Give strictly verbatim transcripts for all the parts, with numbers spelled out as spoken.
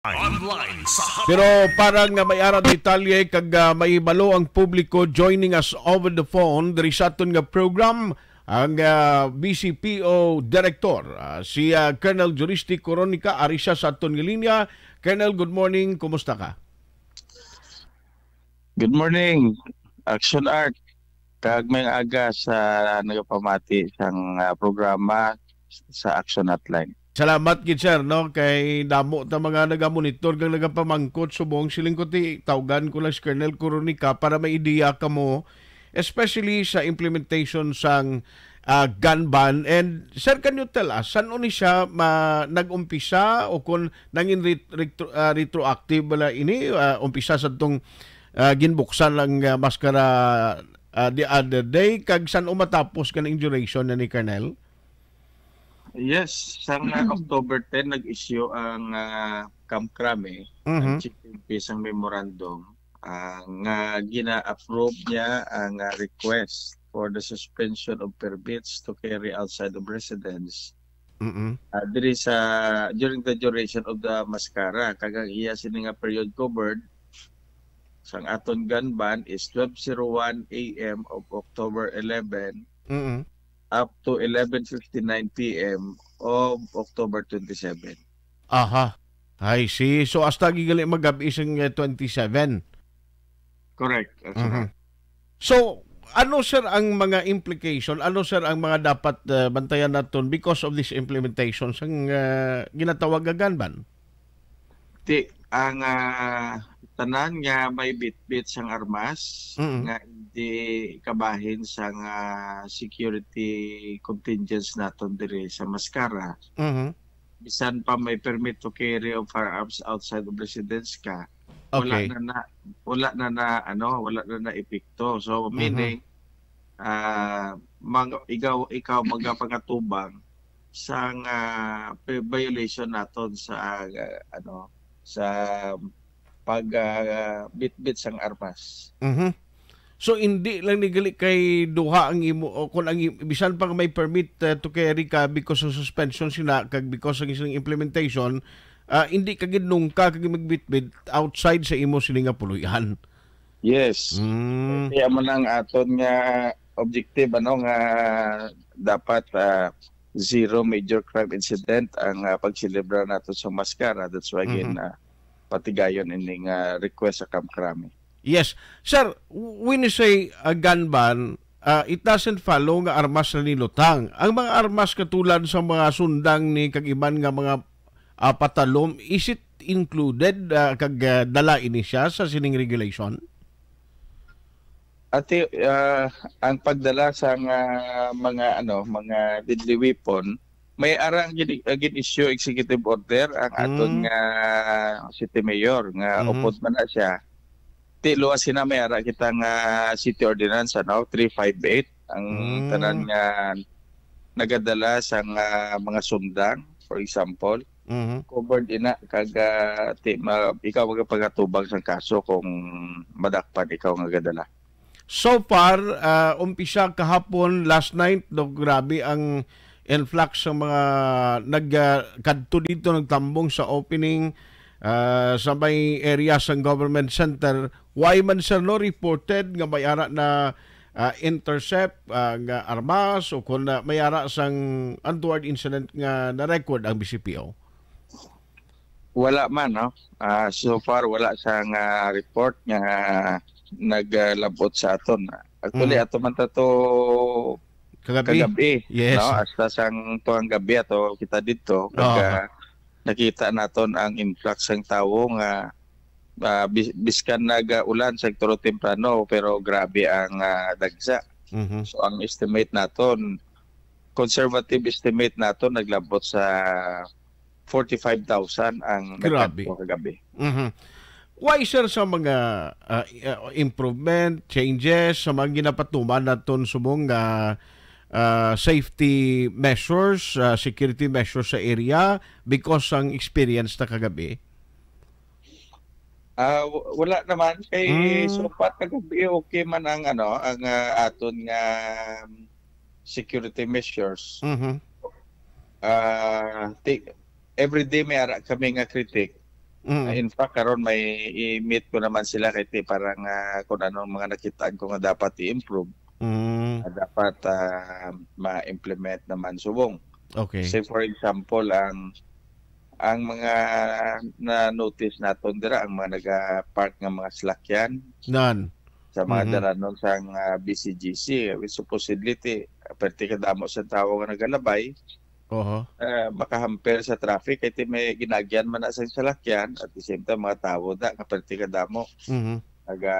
Online sa Pero para nga may ara detalye kag, ah, mahibalo ang publiko, joining us over the phone diri sa aton nga program, ang, ah, B C P O Director, ah, si, ah, Colonel Juristi Coronica, ari siya sa aton nga linya. Colonel, good morning. Kumusta ka? Good morning, Action Art. Kag may aga sa nagapamati sang, ah, programa sa Action Hotline. Salamat gid, sir, no, kay damo ta mga nagamonitor kag nagapamangkot subong siling ko ti tawgan ko lang si Colonel Coronica para may ideya kamo, especially sa implementation sang, ah, gun ban. And sir, can you tell us, san-o ni siya ma-, nag-umpisa o kung nangin ret-, retro-, ah, retroactive bala ini, ah, umpisa sa tong, ah, ginbuksan ang, ah, maskara, ah, the other day, kag san-o matapos kaning duration na ni Colonel? Yes, sang, ah, October ten nag-issue ang, ah, Camp Crame, ang Mhm. Chief M P sang memorandum, ah, nga gina-approve niya ang, ah, request for the suspension of permits to carry outside of residence, Mm-mm. ah, diri sa, during the duration of the maskara. Kag ang iya sini nga period covered sang aton gun ban is twelve zero one A M of October eleven Mm-mm. up to eleven fifty-nine P M of October twenty-seven. Aha. I see. So, hasta gigali magabi sing, eh, twenty-seven. Correct. That's Mhm. right. So, ano, sir, ang mga implication? Ano, sir, ang mga dapat, eh, bantayan naton because of this implementation sang, eh, ginatawag nga gun ban? Ti, ang, ah, tanan nga may bitbit sang armas Mm. nga hindi kabahin sang, ah, security contingents naton diri sa Mascara, Mhm. bisan pa may permit to carry of firearms outside of residence ka, wala Okay. na na, wala na na, ano, wala na na epekto. So, Mhm. meaning, ah, mag-, ikaw, ikaw magapangatubang sang, ah, vi-, violation naton sa, ah, ano, sa pag, ah, bitbit sang armas. Mhm. So, hindi lang ni gali kay duha ang imo, o kung ang i-, bisan pa may permit, uh, to carry ka because of suspension sina, kag because ang isang implementation, ah, hindi ka gid nungka kag magbitbit outside sa imo sini nga puloy-an. Yes. Mm. Kaya mo nang aton nga objective, ano, nga dapat, ah, zero major crime incident ang, ah, pagselebra nato sa Mascara. That's why gin-, Mhm. ah, patigayon ining, ah, request sa Camp Crame. Yes. Sir, w-, when you say, ah, gun ban, ah, it doesn't follow nga armas na nilutang. Ang mga armas katulad sa mga sundang ni kag iban nga mga, ah, patalom, is it included, ah, kag, ah, dala ini siya sa sining regulation? Ati, ah, ang pagdala sa nga mga, ano, mga deadly weapon, may ara ang gin-, ah, gin-issue executive order ang aton Mm. nga city mayor nga Mhm. upod man na siya. Ti luwas sina may ara kita nga city ordinance, ano, three five eight, ang Mm. tanan nga nagadala sa nga mga sundang, for example, Mhm. covered ina kag, ah, ti-, ma-, ikaw magapagatubang sang kaso kung madakpan ikaw nga gadala. So far, ah, umpisa kahapon, last night, no, grabe ang influx sa mga nag, ah, kadto dito, nagtambong sa opening, ah, sa may area sang government center. Why man, sir, no, reported nga may ara na, ah, intercept, ah, nga armas o kung, ah, may ara sang untoward incident nga na-record ang B C P O? Wala man, no? Ah, so far, wala sang, ah, report nga naglabot sa aton. Actually, Mm. ato man ta to Kagabi? kagabi, Yes. no? Hasta sang tuwang gabi ato kita dito, Oo. pagka nakita naton ang influx sang tawo nga, ah, bis-, biskan nag-ulan sa turo temprano, pero grabe ang, ah, dagsa. Mhm. So, ang estimate naton, conservative estimate naton, naglabot sa forty-five thousand ang Grabe. nagkadto kagabi. Mhm. Why, sir, sa mga, ah, i-, ah, improvement, changes, sa mga ginapatuman naton subong nga, ah, safety measures, ah, security measures sa area because ang experience na kagabi? Ah, w-, wala naman. Kay Mm. so far kagabi, okay man ang, ano, ang, ah, aton nga security measures. Mhm. Ah, ti-, everyday may ara kami nga critic. Mm. Ah, in fact, karon may i-meet ko naman sila kay ti parang, ah, kung anong mga nakitaan ko nga dapat i-improve, Mm. nga dapat, ah, ma-implement naman subong. Okay. Say, for example, ang, ang mga na-notice naton dira, ang mga naga-park nga mga salakyan Nan. sa mga Mhm. dalanon sang, ah, B C G C, which supposedly ti, perti kadamo sa tawo nga nagalabay, Oho. ah, makahamper sa traffic, kay ti may ginagyan man na sa salakyan, at the same time, mga tawo da, nga perti kadamo. Mhm. Naga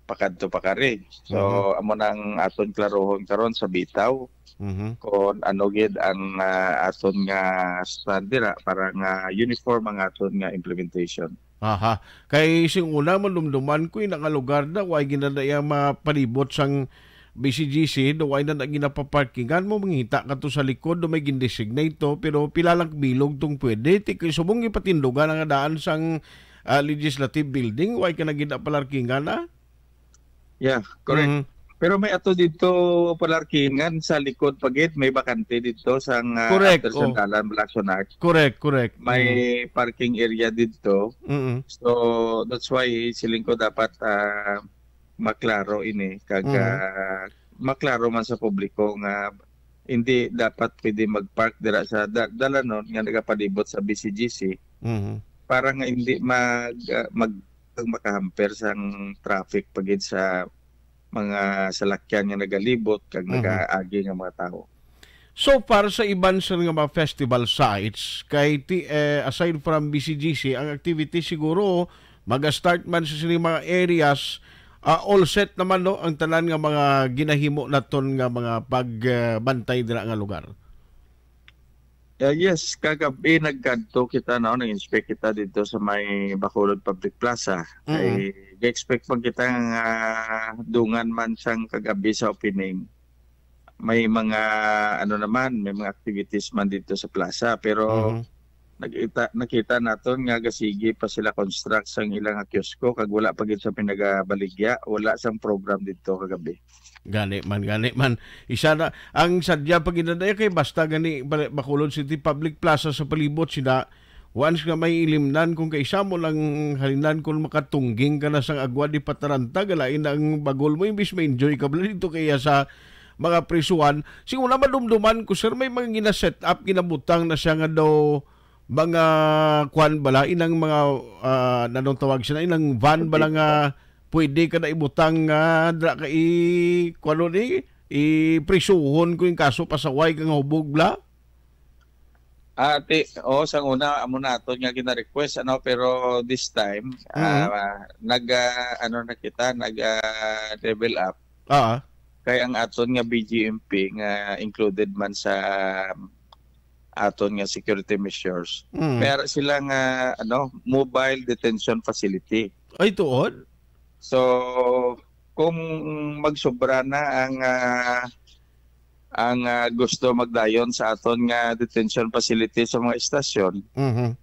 pakadto pakari. So, Mhm. amo nang aton klarohon karon sa bitaw Mhm. kung ano gid ang, ah, aton nga stand dira para nga uniform ang aton nga implementation. Aha. Kay sing una, malumduman ko, ina nga lugar na, way gina na iya mapalibot sang B C G C, do way na na ginapaparkingan mo, mangita ka to sa likod, do may gindesignate to, pero pila lang bilog tong pwede, ti kay subong ipatindugan ang daan sang, ah, legislative building, way ka na gid palarkingan, ah? Yeah, correct. Mhm. Pero may ato dito palarkingan sa likod pa gid, may bakante dito sang, ah, Correct, after sang oh. dalan, Blackson Arch. Correct, correct. May Mhm. parking area dito. Mhm. So, that's why siling ko dapat, ah, maklaro ini kag, Mhm. ah, maklaro man sa publiko nga hindi dapat pwede mag-park dira sa da-, dalanon nga nagapalibot sa B C G C Mhm. para nga hindi mag, ah, mag, makahamper sang traffic pa gid sa mga salakyan nga nagalibot kag Mhm. nagaagi nga mga tawo. So far sa iban sa nga mga festival sites, kay ti-, eh, aside from B C G C, ang activity siguro maga-start man sa sini mga areas, ah, all set naman, no, ang tanan nga mga ginahimo naton nga mga pag, eh, bantay dira nga lugar. Ah, yes, kagabi nagkadto kita, no, nag-inspect kita dito sa may Bacolod Public Plaza. Mhm. Kay ga-expect man kita nga dungan man sang kagabi sa opening. May mga, ano naman, may mga activities man dito sa plaza, pero Mhm. nagita-, nakita naton nga gasigi pa sila construct sang ilang kiosko kag wala pa gid sa pinagabaligya, wala sang program dito kagabi. Gani man, gani man. Isa na, ang sadya pa gid na kay basta gani Bal-, Bacolod City Public Plaza sa palibot sila, once nga may ilimnan, kung kaisa mo lang halinan, kung makatungging ka na sang agwa di pataranta, galain na ang bagol mo, imbis ma-enjoy ka bala dito kaya sa mga prisuhan. Siguro na madumduman ko, sir, may mga gina-set up, ginabutang na siya nga daw mga kwan bala, inang mga, ah, nanong tawag sila, inang van bala nga pwede ka na ibutang nga dra ka i-, kwan ni, iprisuhon ko yung kaso pasaway ka nga hubog bala? Ah, ti-, oo, sang una, amo naton nga gina-request, ano, pero this time, Mhm. ah, nag, ah, ano na kita, nag, ah, level up. Ah. Kay ang aton nga B G M P nga included man sa aton nga security measures, Mm. may ara sila nga, ano, mobile detention facility. Ay, tuod? So, kung magsobra na ang, ah, ang, ah, gusto magdayon sa aton nga detention facility sa mga estasyon, Mhm.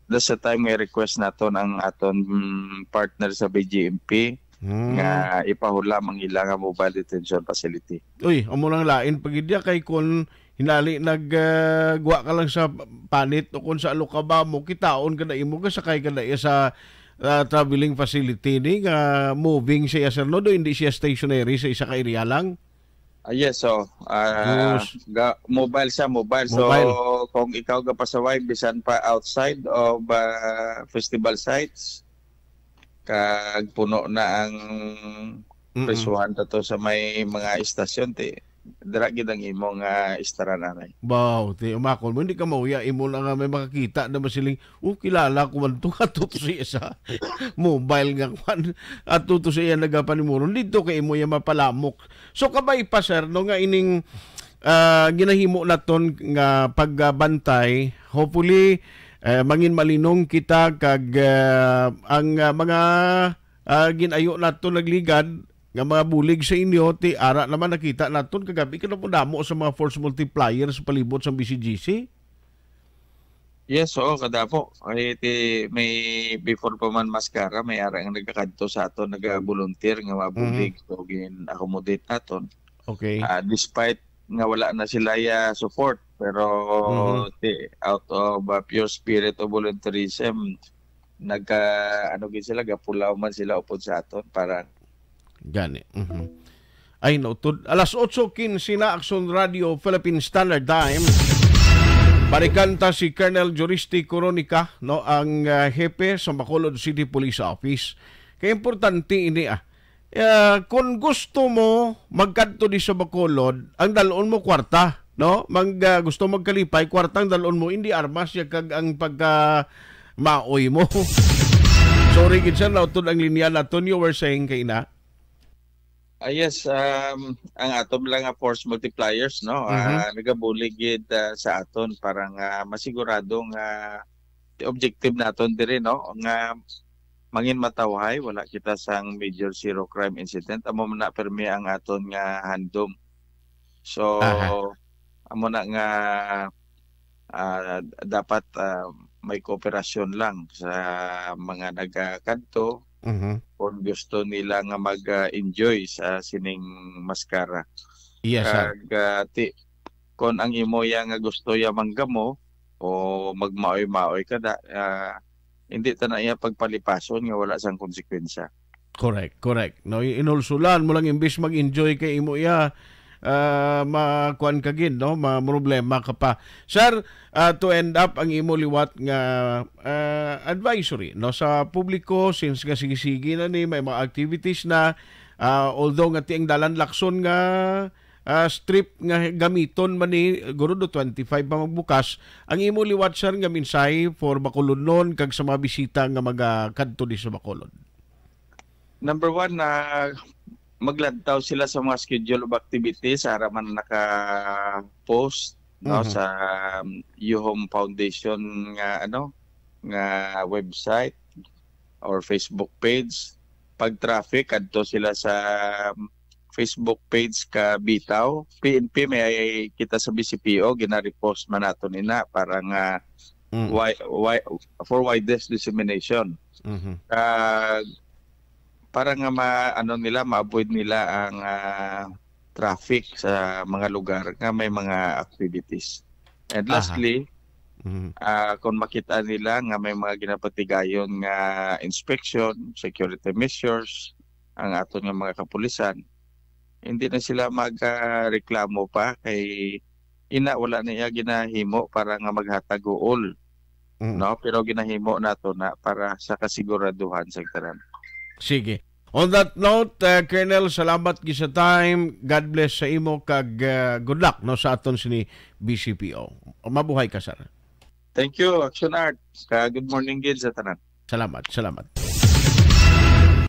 that's the time nga request naton ang aton, mm, partner sa B G M P Mm. nga ipahulam ang ila nga mobile detention facility. Uy, amo lang lain pa gid ya kay kun hinali nag, ah, gwa ka lang sa panit o kun sa Alocabamo, kitaon ka na imo, kasakay ka na iya sa, ah, traveling facility ni nga moving siya, sir, no? Do hindi siya stationary sa isa ka area lang? Ah, yes, so, ah, Yes. ga-, mobile siya, mobile. So, Mobile. kung ikaw gapasaway, bisan pa outside of, ah, festival sites, kag puno na ang Mm-mm. prisuhan ta to sa may mga istasyon, ti, dira gid ang imo nga istaran, anay. Baw, ti, umakon mo, hindi ka mauya, imo na nga may makakita na masiling, "Oh, kilala ko man to, ato to siya sa mobile nga kwan, ato to siya nagapanimuron." Dito kay imo ya mapalamok. So, kabay pa, sir, no, nga ining, ah, ginahimo naton nga pagbantay, hopefully, eh, mangin malinong kita kag, ah, ang, ah, mga, ah, ginayo naton nagligad nga mga bulig sa inyo, ti ara naman nakita naton kagabi ka na po damo sa mga force multiplier sa palibot sa B C G C. Yes, oo, kadamo. Ay, ti, may before pa man maskara, may ara nga nagakadto sa aton, naga-volunteer nga mga Mhm. bulig. So, gin-accommodate naton. Okay. Ah, despite nga wala na sila ya support, Pero Mhm. ti-, out of, ah, pure spirit of volunteerism, nagka-, ano gid sila, gapulaw man sila upod sa aton para Gani. Mhm. Ay, nautod. Alas otso quince na, Aksyon Radio, Philippine Standard Time. Balikan ta si Colonel Juristi Coronica, no, ang, ah, hepe sa Bacolod City Police Office. Kaya importante ini, ah. Ah, kung gusto mo magkadto di sa Bacolod, ang dalon mo kwarta, no? Mag, ah, gusto magkalipay, kwarta ang dalon mo, hindi armas ya kag ang pagka maoy mo. Sorry gid, sir, nautod ang linya naton. You were saying kay ina? Ah, yes, um, ang aton lang nga force multipliers, no? Mhm. Ah, nagabulig gid, ah, sa aton para nga masigurado nga the objective naton diri, no, nga mangin matawhay, wala kita sang major zero crime incident. Amo man na permi ang aton nga handom. So, Aha. amo na nga, ah, dapat, ah, may kooperasyon lang sa mga nagakadto Mhm. kung gusto nila nga mag-enjoy sa sining maskara. Yes, sir. Kag, ah, ti-, kung ang imo ya nga gusto ya manggamo o magmaoy-maoy ka da, ah, hindi ta na iya pagpalipason nga wala sang konsekwensya. Correct, correct. No, i-, inulsulan mo lang imbis mag-enjoy kay imo iya, ah, makuan ka gid, no? Ma-, problema ka pa. Sir, ah, to end up ang imo liwat nga, ah, advisory, no, sa publiko, since nga sige-sige na ni, may mga activities na, ah, although nga ti ang dalan lakson nga, ah, strip nga gamiton man ni, guro do twenty-five pa magbukas, ang imo liwat, sir, nga mensahe for Bacolodnon kag sa mga bisita nga magakadto di sa Bacolod? Number one, ah, maglantaw sila sa mga schedule of activities ara man naka-post, no, Mhm. sa, um, Yuhom Foundation nga, ano, nga website or Facebook page. Pag traffic, adto sila sa, um, Facebook page ka Bitaw. P N P, may kita sa B C P O, gina-repost man naton ina para nga Mm. wi-, wi-, for widest dissemination. Mhm. Kag para nga ma-, ano nila, ma-avoid nila ang, ah, traffic sa mga lugar nga may mga activities. And Aha. lastly, Mhm. ah, kung makita nila nga may mga ginapatigayon nga inspection, security measures, ang aton nga mga kapulisan, hindi na sila mag, ah, reklamo pa kay ina wala na iya ginahimo para nga maghatag huol, Mm. no? Pero ginahimo nato na para sa kasiguraduhan sa tanan. Sige. On that note, uh, Colonel, salamat gid sa time. God bless sa imo kag, uh, good luck, no, sa aton sini B C P O. Mabuhay ka, sir. Thank you, Action Art. Ka good morning gid sa tanan. Salamat, salamat.